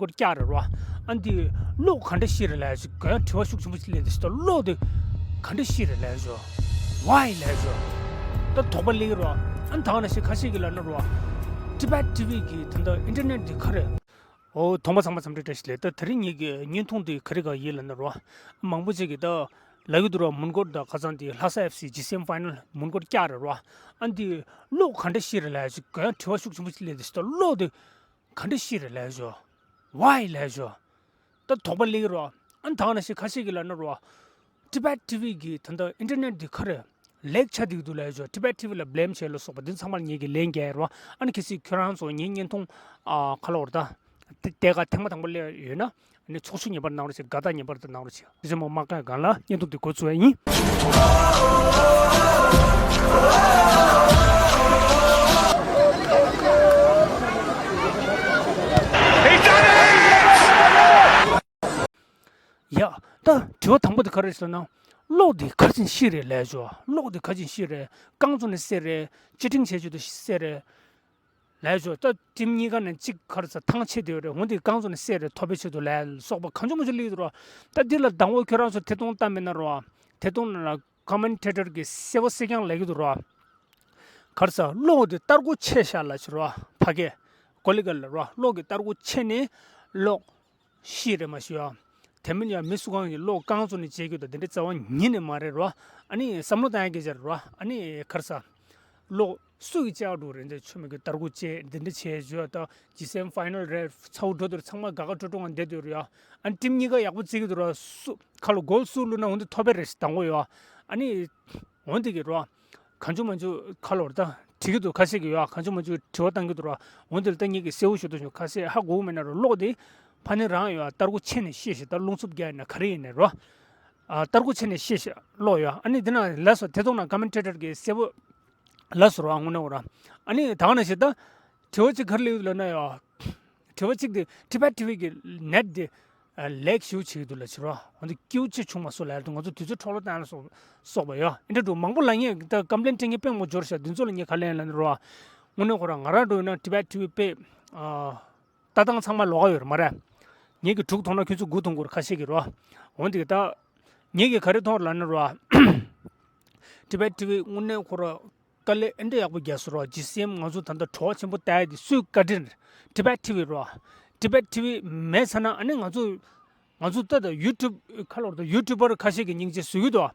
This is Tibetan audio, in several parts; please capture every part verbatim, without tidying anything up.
སྐོར་བཀྱག་རེད་རོ། ཨ་འདི་གློག་ག་འདྲ་ཤི་རེད་ལབ་ཞིག་ག་ཡང་དྲི་བ་ཤུགས་ཆེན་པོ་ཞིག་སླེབས་འདུག་ཞིག་ད་གློག་དེ་ག་འདྲ་ཤི་རེད་ལབ་ཞོ། Why ལབ་ཞོ། ད་དོགས་པ་སླེབས་རོ། ཨ་ནི་ད་ག་ནང་བཞིན་ཁ་ཤས་ཀྱིས་ལབ་ན་རོ། Tibet TV གི་ད་ལྟ་ཨིན་ཊར་ནེཊ་དེ་ག་རེད། ཨོ་ཐོག་མ་ཚང་མ་འཚམས་འདྲི་བཀྲ་ཤིས་བདེ་ལེགས། ད་དེ་རིང་ངེད་ཀྱི་བརྙན་ཐུང་དེ་ག་རེ་ག་ཡིན་ལབ་ན་རོ། མང་པོ་ཅིག་གིས་ད་ལབ་ཀྱི་འདུག་རོ། མོན་གྷོ་ད་ཁ་སང་དེ་ལྷ་ས་ཨེཕ་སི་ཇི་སི་ཨེམ་ཕའི་ནལ་མོན་གྷོར་བཀྱག་རེད་རོ། ཨ་འདི་གློག་ག་འདྲ་ཤི་རེད་ལབ་ཞིག་ག་ཡང་དྲི་བ་ཤུགས་ཆེན་པོ་ཞིག་སླེབས་འདུག་ཞིག་ད་གློག་དེ་ག་འདྲ་ཤི་རེད་ལབ་ཞོ། Why ལབ་ཞོ། ད་དོགས་པ་སླེབས་རོ། ཨ་ནི་ད་ག་ནང་བཞིན་ཁ་ཤས་ཀྱིས་ལབ་ན་རོ། Tibet TV གི་ད་ལྟ་ཨིན་ཊར་ནེཊ་འདི་ག་རེ་ལེག་ཆགས་བསྡད་ཀྱི་འདུག་ལབ་ཞོ། Tibet TV ལ་བི་ལེམ་བྱས་ལ་སོགས་པ་འདི་ཚང་མ་ངེད་ཀྱིས་ལན་རྒྱག་ཡ་རོ། ཨ་ནི་གལ་སྲིད་ཁྱོད་རང་ཚོ་ངའི་བརྙན་ཐུང་ཨ་ག་ལབ་དགོས་རེད་ད། དེ་དེ་ག་ཐེངས་མ་དང་པོ་སླེབས་ཡོད་ན། ཨ་ནི་ཚོགས་ཞུགས་ངེས་པར་གནང་རོགས་བྱེད། དགའ་རྟགས་ངེས་པར་དུ་གནང་རོགས་བྱེད། ཅི་མོ་མ་བཀག་གང་ལ་བརྙན་ཐུང་འདི་འགོ་བཙུགས་ཡ་ཡིན། ཡ། ད་དྲི་བ་དང་པོ་དེ་ག་རེ་ཟེར་ན། གློག་འདི་ག་ཅིན་ཤི་རེད་ལབ་ཞོ། གློག་འདི་ག་ཅིན་ཤི་རེད། རྐང་བཙུགས་ནས་བསད་རེད། ཅི་ཊིང་བྱས་བྱས་དུ་བསད་རེད། ལབ་ཞོ། ད་ཊིམ་གཉིས་ཀ་ནས་གཅིག་ག་རེ་ཟ་ཐང་ཆད་བསྡད་ཡོད་རེད། འོན་ཏེ་རྐང་བཙུགས་ནས་བསད་རེད། ཐོབ་པའི་ཆེད་དུ་ལབ་སོགས་པ་གང་བྱུང་མང་བྱུང་སླེབས་ཀྱི་འདུག་རོ། ད་འདི་ལ་དང་པོ་ཁྱོད་རང་ཚོ་ཐད་གཏོང་བཏང་མེད་ན་རོ། ཐད་གཏོང་ནང་ལ་ཀོ་མེན་ཊེ་ཊར་གྱིས་གསལ་པོ་གསལ་རྐྱང་ལབ་ཀྱི་འདུག་རོ། ག་རེ་ཟ་གློག་དེ་སྟར་གོ་ཆད་ཤག་ལབ་ཞོ་རོ། ཕ་གི་ཀོ་ལི་གལ་ལ་རོ། གློག་གི་སྟར་གོ་ཆད་ནས་གློག་ཤི་རེད་མ་ཤི་ཡ། དེ་མིན་ཡང་མི་སུ་གང་གིས་གློག་རྐང་བཙུགས་ནས་བྱེད་རྒྱུ་དང་དེ་འདྲའི་རྩ་བ་ཉིད་ནས་མ་རེད་རོ། ཨ་ནི་བསམ་བློ་བཏང་ཡ་སྐད་ཆ་རེད་རོ། ཨ་ནི་ག་རེ་ཟ། གློག་སུ་གིས་བཅག་འགྲོ་རེད། འདི་ཆོ་མེད་ཀྱི་སྟར་གོ་བཅད་འདི་འདྲ་བྱས་བྱོས་ད། ཇི་སི་ཨེམ་ཕའི་ནལ་རེད། ཚ་བོ་འགྲོ་དུས་ཚང་མ་དགའ་དགའ་སྤྲོ་སྤྲོ་ངང་བསྡད་སྡོད་རེད་ཡ། ཨ་ནི་ཊིམ་གཉིས་ཀ་ཡག་པོ་རྩེ་གི་འདུག་རོ། སུ་ཁ་ལོ་གོལ་སུ་བླུགས་ན་འོན་ཏེ་ཐོབ་པ་རེད་དང་པོ་ཡ། ཨ་ནི་འོན་ཏེ་གི་རོ། གང་བྱུང་མང་བྱུང་ཁ་ལོ་རེད་ད། དྲི་གི་འདུག་ཁ་ཤས་ཀྱིས་ཡ། གང་བྱུང་མང་བྱུང་དྲི་བ་བཏང་གི་འདུག་རོ། འོན་ཏེ་ལ་ད་ངེད་ཀྱིས་གསལ་བོ་ཞུ་ཐུབ་བྱུང་། ཁ་ཤས་ཧ་གོ་གི་མེད་ན་རོ། གློག་དེ་ཕ་ནི་རང་ཡ་སྟར་གོ་ཆད་ནས་ཤི་ཤི་ད་རླུང་འཚུབ་རྒྱག་ཡིན་ན་ག་རེ་ཡིན་ནའི་རོ། ཨ་སྟར་གོ་ཆད་ནས་ཤི་ཤི་གློག་ཡ། ཨ་ནི་འདི་ན་ལབ་སོང་། ཐད་གཏོང་ནང་ཀོ་མེན་ཊེ་ཊར་གྱིས་གསལ་པོ་ལབ་སོང་རོ། དངོས་གནས་རོ། ཨ་ནི་ད་ག་ནང་བཞིན་ད། དྲི་བ་གཅིག་ག་རེ་སླེབས་ཡོད་ལབ་ན་ཡ། དྲི་བ་གཅིག་དེ་Tibet TV གི་ནེཊ་དེ་ལེག་ཞེ་པོ་བྱེད་ཀྱི་འདུག་ལབ་ཞོ་རོ། འོན་ཏེ་སྐྱིད་པོ་ཅིག་བྱུང་མ་སོང་ལབ་ཡ་དེ། ང་ཚོ་དུས་ཚོད་འཕྲོ་བརླག་བཏང་ཡ་ལ་སོགས་སོགས་པ་ཡ། ཨེ་འདྲ་འདུག་མང་པོ་ལབ་མཁན་ད་ཀམ་པི་ལེན་སྤྲད་མཁན་དཔེ་མང་པོ་འབྱོར་ཤག་འདི་ཚོ་ལ་ངས་ག་ལབ་ཡིན་ལབ་ན་རོ། དངོས་གནས་ཁོ་རང་ང་རང་འགྲོ་ཡོད་ན་Tibet TV དཔེ། ཨ། ལྟ་སྟངས་ཚང་མ་ལོགས་ཀ་ཡོད་རེད་མ་རེད། ངེད་ཀྱིས་དྲུག་མཐོང་ན་ཁྱོད་ཚོ་དགུ་མཐོང་གི་རེད་ཁ་ཤས་ཀྱིས་རོ། འོན་ཏེ་ད། ངེད་ཀྱིས་ག་རེ་མཐོང་ལབ་ན་རོ། Tibet TV དངོས་གནས་ཁོ་རང་དཀའ་ལས་ཨེ་འདྲ་ཡག་པོ་བརྒྱབ་སོང་རོ། ཇི་སི་ཨེམ་ང་ཚོ་ད་ལྟ་བྲོ་བ་ཆེན་པོ་ལྟ་ཡ་དེ་སུའི་བཀའ་དྲིན་རེད། Tibet TV རོ། Tibet TV མེད་ཚར་ན་ཨ་ནི་ང་ཚོ་ང་ཚོ་ད་ལྟ་ཡུ་ཊུབ་ཁ་ལོར་ད་ཡུ་ཊུབ་པར་ཁ་ཤས་ཀྱིས་སྙིང་རྗེ་བཟོ་གི་འདུག་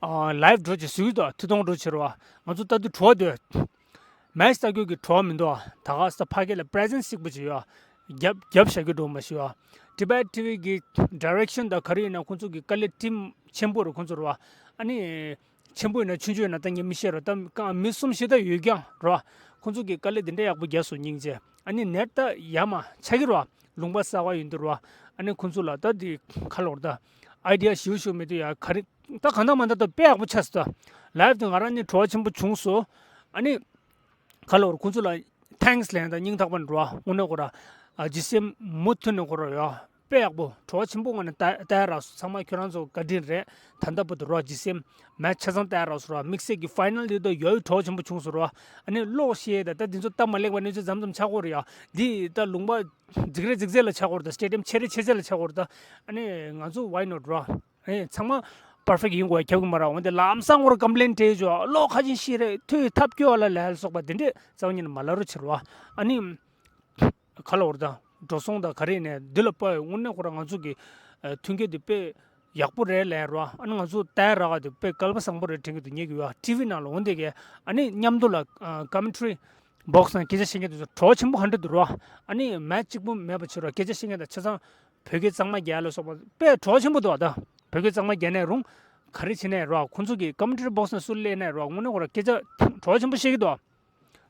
ཨ། ལའེབ་འགྲོ་བྱེད་བཟོ་གི་འདུག་ཐུགས་གཏོང་འགྲོ་བྱེད་རོ། ང་ཚོ་ལྟ་དུས་བྲོ་བ་འདོད། མེཆ་ལྟ་རྒྱུ་གི་བྲོ་བ་མི་འདུག་ད་ག་ས་ཕ་གི་ལ་པི་རེ་ཛེན་སིག་པོ་ཅིག་ཡོད། རྒྱབ་རྒྱབ་བཞག་རྒྱུ་འགྲོ་མ་ཤི་ཡོད། Tibet TV གི་ཌའི་རེག་ཤན་དང་ག་རེ་ཡིན་ན་ཁོང་ཚོ་གི་དཀའ་ལས་ཊིམ་ཆེན་པོ་རེད་ཁོང་ཚོ་རོ། ཨ་ནི། ཆེན་པོ་ཡིན་ན་ཆུང་ཆུང་ཡིན་ན་ད་ངས་མི་ཤེས་རོ། ད་གང་མི་གསུམ་བཞི་ད་ཡོད་ཀྱང་རོ། ཁོང་ཚོ་གི་དཀའ་ལས་འདི་འདྲ་ཡག་པོ་རྒྱག་སོང་སྙིང་རྗེ། ཨ་ནི་ནེཊ་ད་ཡ་མ་ཆགས་ཀྱི་རོ། ལུང་པ་གསར་པ་ཡིན་དུས་རོ། ཨ་ནི་ཁོང་ཚོ་ལ་ད་འདི་ཁ་ལོར་ད་ཨའི་ཌི་ཡ་ཞིའུ་ཞིའུ་མེད་དུས་ཡ་ག་རེ། ད་གང་ལྟར་མ་ལྟར་ད་དཔེ་ཡག་པོ་ཆགས་སོང་ད། ལའེབ་དེ་ང་རང་ནི་བྲོ་བ་ཆེན་པོ་བྱུང་སོང་། ཨ་ནི། ཁ་ལོར་ཁོང་ཚོ་ལ་ཐེངས་ལན་དང་སྙིང་ཐག་པ་འགྲོ་བ་དངོས་གནས་ཁོ་ར། ཨ་ཇི་སེམས་མུ་མཐུད་ནས་ཁོ་ར་ཡོད། དཔེ་ཡག་པོ་བྲོ་བ་ཆེན་པོ་ངང་ནས་ལྟ་ལྟ་ཡ་རག་སོང་། ཚང་མ་ཁྱོད་རང་ཚོ་བཀའ་དྲིན་རེད། ད་ལྟ་བར་དུ་རོ་ཇི་སེམས་མེ་ཆ་ཚང་ལྟ་ཡ་རག་སོང་རོ། དམིགས་བསལ་གྱི་ཕའི་ནལ་དེ་དུ་ཡོད་བྲོ་བ་ཆེན་པོ་བྱུང་སོང་རོ། ཨ་ནི་གློག་ཤེས་ད་ལྟ་འདི་ཚོ་སྟབས་མ་ལེགས་པ་གནས་ཚུལ་མཚམས་མཚམས་ཆགས་ཀྱི་ཡོད་རེད་ཡ། འདི་ད་ལུང་པ་རྫིག་རེ་རྫིག་ཚད་ལ་ཆགས་ཀྱི་ཡོད་རེད་ད། སི་ཊེ་ཌི་ཡམ་ཆེ་རེ་ཆེ་ཚད་ལ་ཆགས་ཀྱི་ཡོད་རེད་ད། ཨ་ནི་ང་ཚོ་why not རོ། ཨེ་ཚང་མ་པར་ཕེག་ཡིན་དགོས་ཁྱབ་ཀྱི་མ་རེད། འོན་ཏེ་ལམ་སང་ངོར་ཀམ་པི་ལེན་སྤྲད་ཆོག་གློག་ཁ་ཆེན་ཤི་རེད། མཐུ་ཡི་ཐབས་སྐྱོ་བ་ལ་ལས་སོགས་པ་དེ་འདྲས་རྩ་བ་ཉིད་ནས་མ་ལབ་རོགས་བྱེད་རོགས། ཨ་ནི་ག་ལ་འོར་དང་འགྲོ་སོང་དང་ག་རེ་ནས་འདི་ལ་དཔའ་བའི་དངོས་གནས་ཁོ་རང་ང་ཚོ་གི་མཐུན་རྐྱེན་དེ་དཔེ་ཡག་པོ་རེད་ལས་རོགས། ཨ་ནི་ང་ཚོ་ལྟ་ར་ག་དེ་དཔེ་སྐལ་པ་བཟང་པོ་རེད་དྲན་གྱི་འདུག་ཉེ་གི་ཡོད་ཊི་ཝི་ནང་ལ། འོན་ཏེ་གས་ཨ་ནི་མཉམ་དུ་ལ་ཀོ་མེན་ཊི་རི་བོག་སི་ནང་སྐད་ཆ་བཤད་མཁན་དེ་ཚོ་བྲོ་བ་ཆེན་པོ་ག་འདྲ་འདུག་རོགས། ཨ་ནི་མེ་གཅིག་པུ་མེད་པ་བྱེད་རོགས། སྐད་ཆ་བཤད་མཁན་དང་ཆ་ཚང་བོད་སྐད་གཙང་མ་རྒྱག་ལ་སོགས་པ་དཔེ་བྲོ་བ་ཆེན་པོ་འདུག་ཨ་ད་བོད་སྐད་གཙང་མ་རྒྱག་ནས་རུང་ག་རེ་བྱེད་ནས་རོགས། ཁོང་ཚོ་གི་ཀོ་མེན་ཊི་རི་བོག་སི་ནང་སུ་སླེབས་ནས་རོགས། དངོས་གནས་ཁོ་ར་སྐད་ཆ་བྲོ་བ་ཆེན་པོ་བཤད་ཀྱི་འདུག་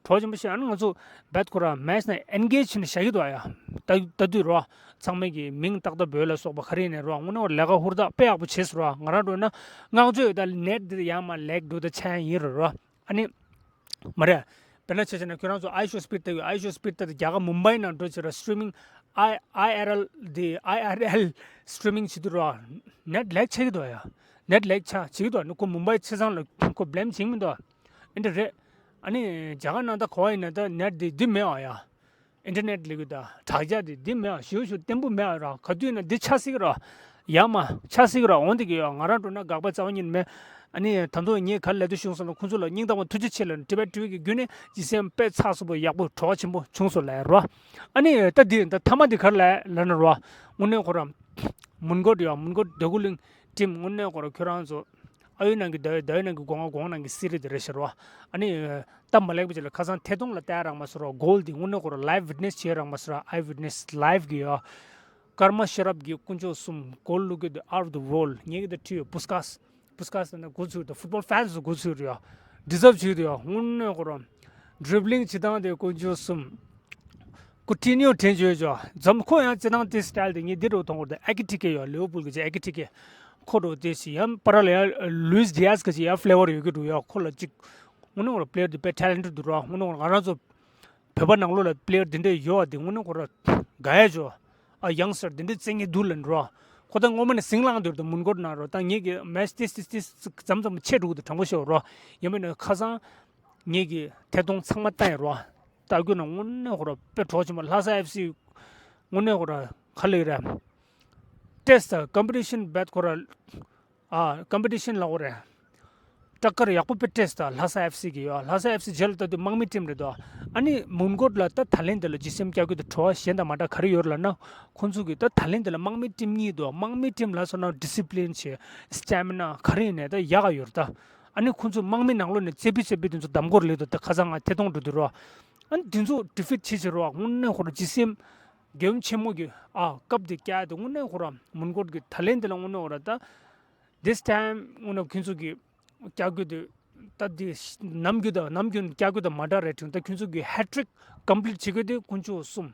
བྲོ་བ་ཆེན་པོ་བཤད། ཨ་ནི་ང་ཚོ་བེད་ཁོ་ར་མེ་ནང་ཨེན་གེ་ཇི་བྱས་ནས་བཞག་གི་འདུག་ཨ་ཡ། ད་ད་དུས་རོགས་ཚང་མས་ཀྱི་མིང་ཏག་ཏག་འབོད་ལ་སོགས་པ་ག་རེ་ནས་རོགས། དངོས་གནས་ཁོ་ར་ལས་ཀ་ཧུར་ཐག་དཔེ་ཡག་པོ་བྱས་སོང་རོགས། ང་རང་འགྲོ་ན་ང་ཚོ་ཡོད་ད་ནེཊ་འདི་ཡང་མ་ལེག་འགྲོ་ད་ཆ་ཡིན་རོགས་རོགས། ཨ་ནི། མ་རེད། དཔེར་ན་ཆ་བཞག་ན་ཁྱོད་རང་ཚོ་ཨའི་ཤོ་སི་པིཌ་ལྟ་གི་ཡོད། ཨའི་ཤོ་སི་པིཌ་ལྟ་དུས་རྒྱ་གར་མུམ་བྷའི་ནང་འགྲོ་བྱེད་ར་སི་ཊི་རི་མིང་ཨའི་ཨའི་ཨར་ཨེལ་དེ་ཨའི་ཨར་ཨེལ་སི་ཊི་རི་མིང་བྱེད་དུས་ར་ནེཊ་ལེག་ཆགས་ཀྱི་འདུག་ཡ། ནེཊ་ལེག་ཆགས་བྱེད་ཀྱི་འདུག་ཨ་ནི་ཁོ་མུམ་བྷའི་ཆ་ཚང་ལ་ཁོ་བི་ལེམ་བྱེད་ཀྱི་མི་འདུག་ཨ་འདྲ་རེད། ཨ་ནི་རྒྱ་གར་ནང་ད་གོ་བ་ཡིན་ན་ད་ནེཊ་དེ་འདི་མེད་ཨ་ཡ། ཨིན་ཊར་ནེཊ་ལས་འགུལ་དང་དྲ་རྒྱ་དེ་འདི་མེད་ཨ། ཞུ་ཞུ་བརྟན་པོ་མེད་ཨ་ར། ག་དུས་ན་འདི་ཆགས་སྲིད་ཀྱི་ར། ཡ་མ་ཆགས་སྲིད་ཀྱི་ར། འོང་དེ་གི་ཡ་ང་རང་འགྲོ་ན་དགག་པ་རྩ་བ་ཉིད་མེད། ཨ་ནི་ད་དུང་ངས་ག་ལ་དུ་ཞུ་སོང་ན་ཁོང་ཚོ་ལ་སྙིང་ཐག་པ་ཐུགས་རྗེ་ཆེ་ལ་ཊི་བེཊ་ཊི་ཝི་གི་བརྒྱུད་ནས་ཇི་སེམས་དཔེ་ཚགས་ཚུད་པོ་ཡག་པོ་བྲོ་བ་ཆེན་པོ་བྱུང་སོང་ལབ་ར། ཨ་ནི་ད་འདི་ད་མཐའ་མ་འདི་ག་རེ་ལབ་ལབ་ན་ར། དངོས་གནས་ཁོ་ར་མོན་གྷོ་ཡ་མོན་གྷོ་འདོད་རྒུ་གླིང་ཊིམ་དངོས་གནས་ཁོ་ར་ཁྱོད་རང་ཚོ་ཨ་ཡོད་ནང་གི་ཟླ་ཡོད་ཟླ་ཡོད་ནང་གི་སྒོ་ང་སྒོ་ང་ནང་གི་སི་རི་དེ་རེད་ཤག་ར། ཨ་ནི་སྟབས་མ་ལེགས་པ་ཅིག་ལ་ཁ་སང་ཐད་གཏོང་ལ་བལྟས་རག་མ་སོང་ར། གོལ་འདི་དངོས་གནས་ཁོ་ར་ལའིབ་ཝི་ཊི་ནེ་སི་བྱས་རག་མ་སོང་ར། ཨའི་ཝི་ཊི་ནེ་སི་ལའིབ་གི་ཡ། ཀརྨ་ཤེས་རབ་ཀྱི་དཀོན་མཆོག་གསུམ་གོལ་བླུག་རྒྱུ་དེ་out of the world། ངེད་ཀྱི་ད་ཁྲིད་ཡོད་པུས་ཀཱས། པུས་ཀཱས་ན་འགོ་ཚུགས་དང་ཕུཊ་བོལ་ཕེན་སི་འགོ་ཚུགས་རེད་ཡ། ཌི་ཛརབ་བྱེད་ཀྱི་འདུག་ཡ། དངོས་གནས་ཁོ་རང་ཌི་རི་བི་ལིང་བྱེད་སྟངས་དེ་དཀོན་མཆོག་གསུམ། ཀུ་ཊི་ནིའོ་དྲན་བྱོས་ཅོ། འཛམ་ཁོ་ཡང་བྱེད་སྟངས་དེ་སི་ཊལ་དེ་ངས་འདི་རུ་མཐོང་བར་དུ་ཨེ་ཀི་ཊི་ཀེ་ཡོད། ལི་ཝར་པུལ་གི་ཅིག་ཨེ་ཀི་ཊི་ཀེ། ཁོ་རུ་དེ་ཞིག་ཡང་པ་ར་ལ་ཡང་ལུའིས་ཌི་ཡཱས་གི་ཅིག་ཡང་ཕི་ལེ་ཝར་ཡོད་གི་འདུག་ཡ། ཁོ་ལ་ཅིག་དངོས་གནས་ཁོ་རང་པི་ལེ་ཡར་དེ་དཔེ་ཊེ་ལེན་ཊེཌ་འདུག་ར། དངོས་གནས་ཁོ་རང་ང་རང་ཚོ་བོད་པ་ནང་ལོགས་ལ་པི་ལེ་ཡར་དེ་འདྲས་ཡོད་པ་དེ་དངོས་གནས་ཁོ་ར་དགའ་ཡ་ཅོ། ཨ་ཡང་སར་དེ་འདྲས་བཙན་གྱི་འདུག་ལབ་འགྲོ། ཁོ་ད་སྔོན་མ་ནས་ཟིང་ལངས་འདུག་ད་མོན་གྷོ་ནང་རོ། ད་ངེད་ཀྱི་མེ་ཆི་ཏིས་ཏིས་ཏིས་མཚམས་མཚམས་ཆད་འགྲོ་གི་འདུག་དྲང་པོ་ཤོད་རོ། ཡིན་པ་ན་ཁ་སང་ངེད་ཀྱི་ཐད་གཏོང་ཚང་མ་བཏང་ཡ་རོ། ལྟ་རྒྱུ་ན་དངོས་གནས་ཁོ་ར་དཔེ་གྲོགས་ཆེན་པོ། ལྷ་ས་ཨེཕ་སི་དངོས་གནས་ཁོ་ར་ག་ལེགས་རེད། ཊེ་སི་ཊི་ཀམ་པི་ཊི་ཤན་བེད་ཁོ་ར། ཨ་ཀམ་པི་ཊི་ཤན་ལ་ཁོ་རེད། སྐྲག་དཀར་ཡག་པོ་དཔེ་སྤྲད་སོང་། ལྷ་ས་ཨེཕ་སི་གི་ཡོད། ལྷ་ས་ཨེཕ་སི་རྗེས་ལ་ལྟ་དུས་དམག་མི་ཊིམ་རེད་དོ། ཨ་ནི་མོན་གྷོ་ལ་ད་ད་ལན་འདི་ལ་ཇི་སེམས་སྐྱ་གུ་དེ་བྲོ་བ་གཞན་དང་མ་འདྲ་ག་རེ་ཡོད་ལབ་ན། ཁོང་ཚོ་གི་ད་ད་ལན་འདི་ལ་དམག་མི་ཊིམ་གཉིས་འདུག་དམག་མི་ཊིམ་ལ་སོང་ན་ཌི་སི་པི་ལིན་བྱས། སི་ཊེ་མི་ན་ག་རེ་ཡིན་ནའི་ད་ཡག་ག་ཡོད་རེད་ད། ཨ་ནི་ཁོང་ཚོ་དམག་མི་ནང་ལོགས་ནས་རྩེ་ཕུད་རྩེ་ཕུད་དེ་ཚོ་གདམ་སྐོར་ལས་འདུག་ད་ཁ་སང་ང་ཐད་གཏོང་འགྲོ་དུས་རོ། ཨ་ནི་དེ་ཚོ་ཌི་ཕིཊ་བྱེད་བྱེད་རོ། དངོས་གནས་ཁོ་ར་ཇི་སེམས་མགྱོགས་ཆེན་མོ་གི་ཨ་སྐབས་དེ་བསྐྱལ་དེ་དངོས་གནས་ཁོ་ར་མོན་གྷོ་གི་ད་ལན་འདི་ལ་དངོས་གནས་ཁོ་ར་ད། This time དངོས་གནས་ཁྱོད་ཚོ་གི་སྐྱ་གུ་དེ་ད་འདི་ནམ་རྒྱུན་དང་ནམ་རྒྱུན་སྐྱ་གུ་དང་མ་འདྲ་རེད་དྲན། ད་ཁྱོད་ཚོ་གི་ཧེ་ཊི་རིག་ཀམ་པི་ལིཊ་བྱེད་དགོས་དེ་དཀོན་མཆོག་གསུམ།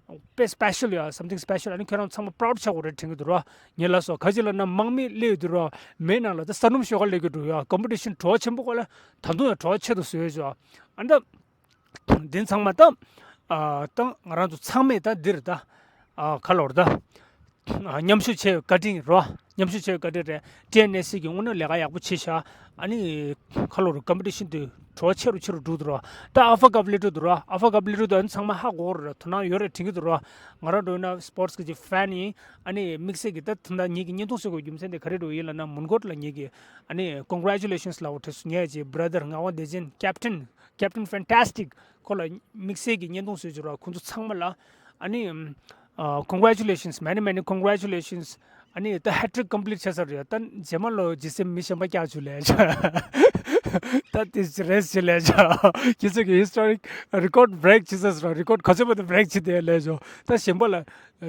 དཔེ་སི་པེ་ཤལ་ཡ། སམ་ཐིང་སི་པེ་ཤལ། ཨ་ནི་ཁྱོད་རང་ཚང་མ་པ་རའུ་ཌི་ཆགས་དགོས་རེད་དྲན་གི་འདུག་ར། ངས་ལབ་སོང་ག་ཅི་ལབ་ན་དམག་མི་སླེབས་ཡོད་དུས་ར་མེ་ནང་ལ་ད་ས་སྣུམ་ཤོག་ཁ་སླེབས་གི་འདུག་ཡ། ཀམ་པི་ཊི་ཤན་བྲོ་བ་ཆེན་པོ་ཁོ་ལ་ད་དུང་ཡང་བྲོ་བ་ཆེ་དུ་བཟོས་ཡོད་ཅོ། ཨ་ནི་ད། འདི་ཚང་མ་ད། ཨ་ད་ང་རང་ཚོ་ཚང་མས་ད་འདིར་ད། ཨ་ག་ལབ་ར་ད། ཨ་མཉམ་ཞུགས་བྱས་ཡོད་བཀའ་དྲིན་རོ། མཉམ་ཞུགས་བྱས་ཡོད་བཀའ་དྲིན་རེད། ཊི་ཨེན་ཨེ་སི་གི་དངོས་གནས་ལས་ཀ་ཡག་པོ་བྱས་ཤག་ཨ་ནི་ག་ལབ་ར་ཀམ་པི་ཊི་ཤན་དེ་བྲོ་བ་ཆེ་རུ་ཆེ་རུ་འགྲོ་འདུག་རོ། ད་ཨལ་ཕ་ཀབ་སླེབས་འགྲོ་འདུག་རོ། ཨལ་ཕ་ཀབ་སླེབས་འགྲོ་འདུག་ཨ་ནི་ཚང་མ་ཧ་གོ་རེད། དོ་སྣང་ཡོད་རེད་དྲན་གི་འདུག་རོ། ང་རང་འདྲ་ན་སི་པོར་ཊི་གི་ཅིག་ཕེན་ཡིན། ཨ་ནི་དམིགས་བསལ་གི་ད་ད་ལྟ་ངེད་ཀྱི་བརྙན་ཐུང་བཟོ་དགོས་རྒྱུ་མཚན་དེ་ག་རེ་འདྲ་ཡིན་ལབ་ན་མོན་གྷོ་ལ་ངེད་ཀྱི་ཨ་ནི་ཀོང་གི་རེ་ཅུ་ལེ་ཤན་སི་ལབ་དྲིས་སོང་། ངའི་ཅིག་བྷ་ར་དར་ངག་དབང་བདེ་ཆེན་ཀེབ་ཊན། Captain Fantastic ཁོ་ལ་དམིགས་བསལ་གྱི་བརྙན་ཐུང་བཟོས་བྱུང་ར། ཁོང་ཚོ་ཚང་མ་ལ་ཨ་ནི་ཨ་congratulations, many many congratulations. ཨ་ནི་ད་ཧེ་ཊི་རིག་ཀམ་པི་ལིཊ་བྱས་ཚར་རེད། ད་རྗེས་མ་ལོ་ཇི་སེམས་མི་གཞན་པ་བཀྱག་བཅུག་ལས་བྱ། ད་དེ་རེས་བྱེད་ལས་བྱ། ཁྱེད་ཚོ་གི་ཧི་སི་ཊོ་རིག་རི་ཀོཌ་བྷི་རེག་བྱེད་ཚར་ར། རི་ཀོཌ་ག་ཚོད་པ་དེ་བྷི་རེག་བྱེད་དེ་ལས་བྱ། ད་གཞན་པ་ལ་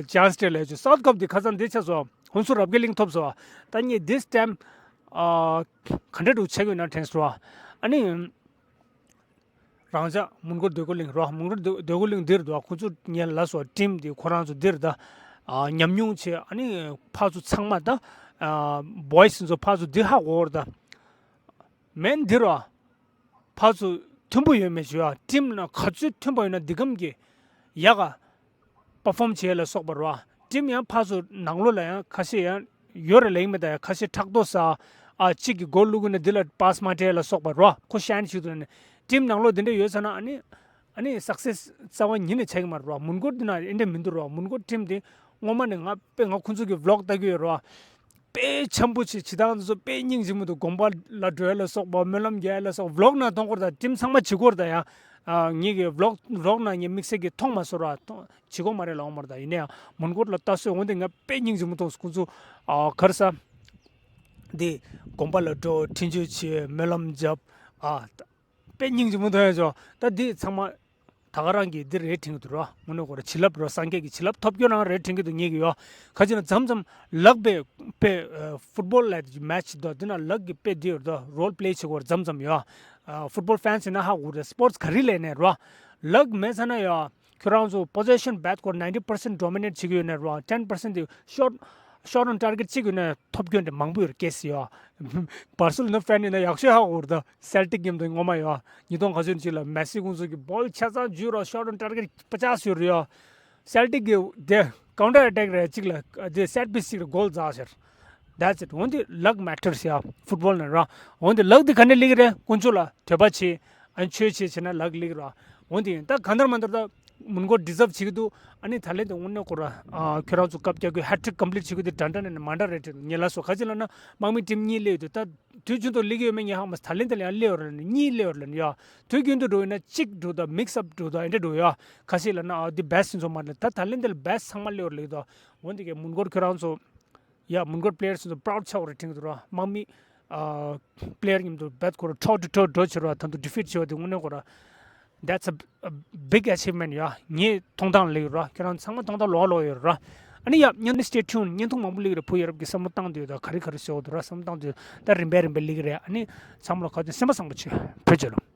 ཅན་སི་སྤྲད་ལས་བྱ། སའུ་ཐི་ཀབ་དེ་ཁ་སང་འདི་ཆགས་སོང་། ཧུན་སུར་རབ་རྒྱས་གླིང་ཐོབ་སོང་། ད་ངས་this time ཨ་ག་འདྲ་འདྲ་བྱེད་དགོས་ན་དྲན་སོང་། ཨ་ནི། རང་ཅག་མོན་གྷོ་འདོད་རྒུ་གླིང་རོ། མོན་གྷོ་འདོད་རྒུ་གླིང་འདིར་འདུག་ཁོ་ཚོ་ངས་ལབ་སོང་། ཊིམ་འདི་ཁོ་རང་ཚོ་འདིར་ད་ཨ་ཉམས་མྱོང་ཆེ། ཨ་ནི་ཕར་ཚོ་ཚང་མ་ད་ཨ་བོ་ཡི་སི་ཚོ་ཕར་ཚོ་འདི་ཧ་གོ་བར་ད་མེན་འདི་རོ། ཕར་ཚོ་མཐུན་པོ་ཡོད་མེད་ཞུ་ཡ། ཊིམ་ན་ག་ཚོད་མཐུན་པོ་ཡོད་ན་འདི་གམ་གྱི་ཡག་ག་པར་ཕོམ་བྱེད་ལ་སོགས་པ་རོ། ཊིམ་ཡང་ཕར་ཚུར་ནང་ལོགས་ལ་ཡང་ཁ་ཤས་ཡང་ཡོད་རེད་ལེགས་མེད་ད་ཡང་ཁ་ཤས་ཕྲག་དོག་ས། ཨ་གཅིག་གིས་གོལ་བླུག་གི་ན་འདི་ལ་པཱ་སི་མ་སྤྲད་ལ་སོགས་པ་རོ། ཁོ་ཤན་ཞིག་ཏུ་ནི་ཊིམ་ནང་ལོགས་འདི་འདྲ་ཡོད་ས་ན་ཨ་ནི་ཨ་ནི་སག་སེ་སི་རྩ་བ་ཉིད་ནས་ཆགས་ཀྱི་མ་རེད་རོ། མོན་གྷོ་འདི་ན་འདི་འདྲ་མི་འདུག་རོ། མོན་གྷོ་ཊིམ་འདི་སྔོན་མ་ནས་ང་དཔེ་ང་ཁོང་ཚོ་གི་ཝི་ལོག་ལྟ་གི་ཡོད་རོ། དཔེ་འཆམ་པོ་ཆེ་བྱེད་སྟངས་འདི་ཚོ་དཔེ་སྙིང་རྗེ་མོ་འདུག་དགོན་པ་ལ་འགྲོ་ཡ་ལ་སོགས་པ་སྨོན་ལམ་རྒྱག་ཡ་ལ་སོགས་པ་ཝི་ལོག་ནང་གཏོང་དགོས་རེད་ད། ཊིམ་ཚང་མ་བྱེད་དགོས་རེད་ད་ཡ། ཨ་ངེད་ཀྱི་ཝི་ལོག་ཝི་ལོག་ནང་ངས་དམིགས་བསལ་གྱི་མཐོང་མ་སོང་ར། མཐོང་བྱེད་དགོས་མ་རེད་ལབ་ཡོང་མ་རེད་ད། ཡིན་ན་ཡང་མོན་གྷོ་ལ་ལྟ་སྲོལ་འོན་ཏེ་ང་དཔེ་སྙིང་རྗེ་མོ་མཐོང་སོང་། ཁོང་ཚོ་ཨ་ག་རེ་ཟ། འདི་དགོན་པ་ལ་འགྲོ་འཕྲིན་བཅོལ་བྱེད་སྨོན་ལམ་རྒྱབ། ཨ་དཔེ་སྙིང་རྗེ་མོ་མཐོང་ཡ་ཅོ། ད་འདི་ཚང་མ་ད་ག་རང་གིས་འདི་རེད་དྲན་གྱི་འདུག་ར། དངོས་གནས་ཁོ་ར་བྱིན་རླབས་རོ། སངས་རྒྱས་ཀྱི་བྱིན་རླབས་ཐོབ་རྒྱུ་རང་རེད་དྲན་གྱི་འདུག་ངེད་ཀྱི་ཡོ། ཁ་ཅིག་ན་མཚམས་མཚམས་ལག་པས་དཔེ་ཨ་ཕུཊ་བོལ་ལ་མེ་ཆི་འདུག་འདི་ན་ལག་གི་དཔེ་འདི་ཡོད་འདུག་རོལ་པི་ལེ་བྱེད་དགོས་རེད་མཚམས་མཚམས་ཡོ། ཨ་ཕུཊ་བོལ་ཕེན་སི་ཡིན་ན་ཧ་གོ་རེད། སི་པོར་ཊི་ག་རེ་ལས་ནས་རོ། ལག་མེད་ས་ན་ཡོ། ཁྱོད་རང་ཚོ་པོ་ཟི་ཤན་བེད་ཁོ་ནའིན་ཊི་པར་སེན་ཊི་ཌོ་མི་ནེཊ་བྱེད་ཀྱི་ཡོད་ན་རོ། ཊེན་པར་སེན་ཊི་དེ་ཤོཊ་ཤོཊ་ཨོན་ཊར་གེཊ་བྱེད་ཀྱི་ཡོད་ན་ཐོབ་རྒྱུ་འདྲ་མང་པོ་ཡོད་རེད་ཀེ་སི་ཡོ། བར་སེ་ལོ་ན་ཕེན་ཡིན་ན་ཡག་ཤོས་ཧ་གོ་རེད་ད། སེལ་ཊིག་གི་འདི་སྔོན་མ་ཡོ། ཉིས་སྟོང་ག་ཚོད་ཅིག་ལ་མེ་སི་ཁོང་ཚོ་གི་བོལ་ཆ་ཚང་འཇུས་རོ། ཤོཊ་ཨོན་ཊར་གེཊ་པ་ཅག་ཡོད་རེད་ཡོ། སེལ་ཊིག་གི་དེ་ཀའུན་ཊར་ཨེ་ཊེག་རེད་གཅིག་ལ་དེ་སེཊ་པིས་གཅིག་ལ་གོལ་རྫོགས་ཤར། That's it. འོན་ཏེ་ལག་མེ་ཊར་སི་ཡ་ཕུཊ་བོལ་ན་ར། འོན་ཏེ་ལག་དེ་ག་ནས་སླེབས་ཀྱི་རེད། དཀོན་མཆོག་ལ་དད་པ་བྱེད། ཨ་ནི་ཆོས་བྱེད་བྱེད་ན་ལག་སླེབས་ཀྱི་ར། འོན་ཏེ་ཡིན་ད་གང་ལྟར་མ་ལྟར་ད་ མུན་སྐོར་ཌི་ཛརབ་བྱེད་ཀྱི་འདུག་ཨ་ནི་ད་ལན་དེ་དངོས་གནས་ཁོ་ར་ཨ་ཁྱོད་རང་ཚོ་སྐབས་རྒྱག་གི་ཧེ་ཊི་རིག་ཀམ་པི་ལིཊ་བྱེད་ཀྱི་འདུག་འདྲ་འདྲ་ནས་མ་འདྲ་རེད་དྲན་ངས་ལབ་སོང་། ག་ཅི་ལབ་ན་དམག་མི་ཊིམ་གཉིས་སླེབས་ཡོད་དུས་ད་དུས་རྒྱུན་དུ་སླེབས་ཀྱི་ཡོད་མེད་ངས་ཧ་མ་ད་ལན་དེ་ལ་ཡང་སླེབས་ཡོད་རེད་ལབ་ནས་གཉིས་སླེབས་ཡོད་རེད་ལབ་ནས་ཡ། དུས་རྒྱུན་དུ་འགྲོ་ཡོད་ན་གཅིག་འགྲོ་ད་མིག་སི་ཨབ་འགྲོ་ད་ཨེ་འདྲ་འགྲོ་ཡ། ག་ཅི་ལབ་ན་ཨ་འདི་བེ་སི་ཊི་ཡིན་ཚོ་མ་རེད། ད་ད་ལན་དེ་ལ་བེ་སི་ཊི་ཚང་མ་སླེབས་ཡོད་རེད་ལབ་ཀྱི་འདུག་འོན་ཏེ་གས་མུན་སྐོར་ཁྱོད་རང་ཚོ་ཡ་མུན་སྐོར་པི་ལེ་ཡར་ཚོ་པ་རའུ་ཌི་ཆགས་པ་རེད་དྲན་གྱི་འདུག་ར། དམག་མི་ཨ་པི་ལེ་ཡར་མཉམ་དུ་བེད་ཁོ་ར་ཊོ་ཊུ་ཊོ་འགྲོ་བྱེད་ར། ད་དུང་ཌི་ཕིཊ་བྱེད་པ་དེ་དངོས་གནས་ཁོ་ར། That's a, a big achievement ཡ། ངའི་མཐོང་སྟངས་ལ་ཡོད་ར། ཁྱེད་རང་ཚང་མ་མཐོང་སྟངས་ལོགས་ལོགས་ཡོད་ར། ཨ་ནི་ཡ་བརྙན་ཐུང་stay tuned བརྙན་ཐུང་མང་པོ་སླེབས་རེད། བུ་ཡ་རབས་ཀྱི་བསམ་བློ་བཏང་དུས་ད་ག་རེ་ག་རེ་ཟེར་བ་འདུག་ར། བསམ་བློ་བཏང་དུས་ད་རིམ་པས་རིམ་པས་སླེབས་ཀྱི་རེད། ཨ་ནི་ཚང་མ་ལ་ག་ཚོད་སེམས་པ་བཟང་པོ་བྱོས། བོད་རྒྱལ་ལོ།